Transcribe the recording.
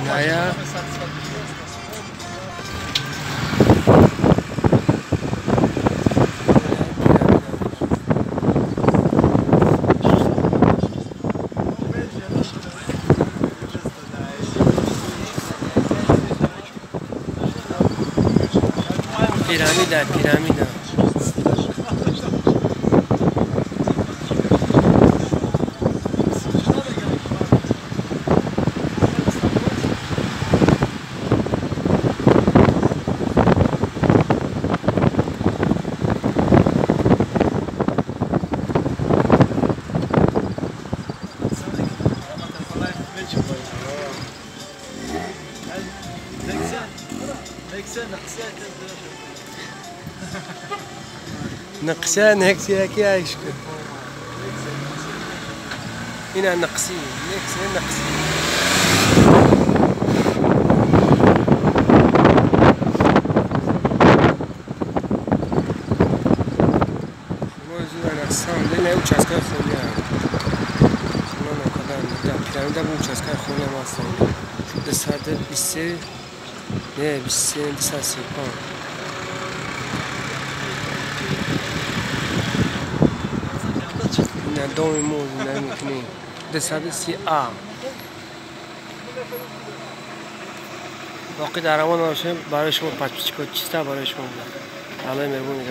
Naya. Пирамида, пирамида. نقصان هيك هيك عايشك هنا نقصي نقصي نقصي. Участка хуня. Участка хуня массан. 223 не 23 235. На доме можно мекунем. 230 А. Боқӣ дар равон бошем барои шумо подписчикҳо чиста барои шумо. Аллоҳ меҳрубон.